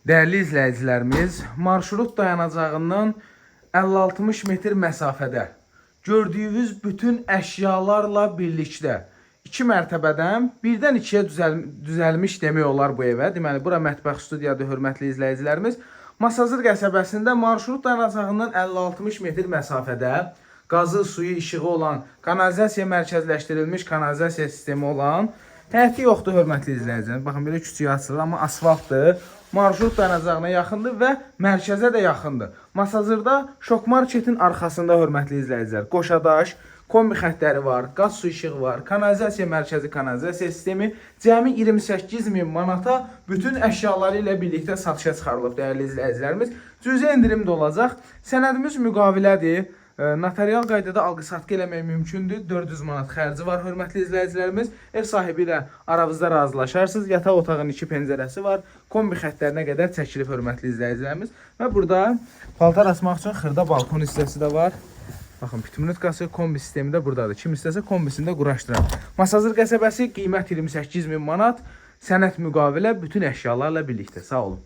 Dəyərli izləyicilərimiz, marşrut dayanacağından 50-60 metr məsafədə gördüyünüz bütün əşyalarla birlikdə iki mərtəbədən birdən ikiyə düzəlmiş demək olar bu evə. Deməli, bura mətbəx studiyadır, hörmətli izləyicilərimiz. Masazır qəsəbəsində marşrut dayanacağından 50-60 metr məsafədə qazı, suyu, işığı olan, kanalizasiya mərkəzləşdirilmiş kanalizasiya sistemi olan həyəti yoxdur, hörmətli izləyicilər. Baxın, belə küçüyə açılır, amma asfaltdır. Marşrut dayanacağına yaxındır və mərkəzə də yaxındır. Masazırda Şok Marketin arxasında, hörmətli izləyicilər, Qoşadaş, kombi xəttləri var, qaz su işığı var, kanalizasiya mərkəzi, kanalizasiya sistemi cəmi 28 min manata bütün əşyaları ilə birlikdə satışa çıxarılıb, dəyərli izləyicilərimiz. Cüzi endirim də olacaq. Sənədimiz müqavilədir. Notarial qaydada alqı-satqı eləmək mümkündür. 400 manat xərci var, hörmətli izləyicilərimiz. Ev sahibi ilə aranızda razılaşarsınız. Yataq otağının iki pəncərəsi var. Kombi xəttlərinə qədər çəkilib, hörmətli izləyicilərimiz. Və burada paltar asmaq üçün xırda balkon hissəsi də var. Baxın, pitminutkası, kombi sistemi də buradadır. Kim istəsə kombisini də quraşdırar. Masazır qəsəbəsi, qiymət 28 min manat, sənəd müqavilə bütün əşyalarla birlikdə. Sağ olun.